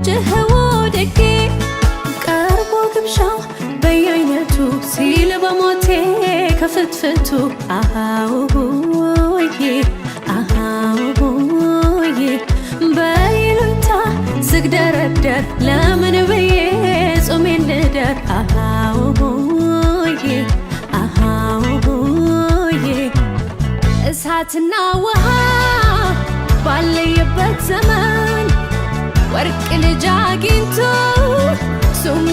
ጅህው ደጌ ቀርቦ ግብዣው በየአይነቱ ሲል በሞቴ ከፍትፍቱ አሃውዬ አሃውዬ በይሉኝታ ስግደረደር ለምን ብዬ ጾሜን ልደር አሃውዬ አሃውዬ እሳትና ውሃ ባለየበት ዘመን ወርቅ ልጅ አግኝቶ ሱም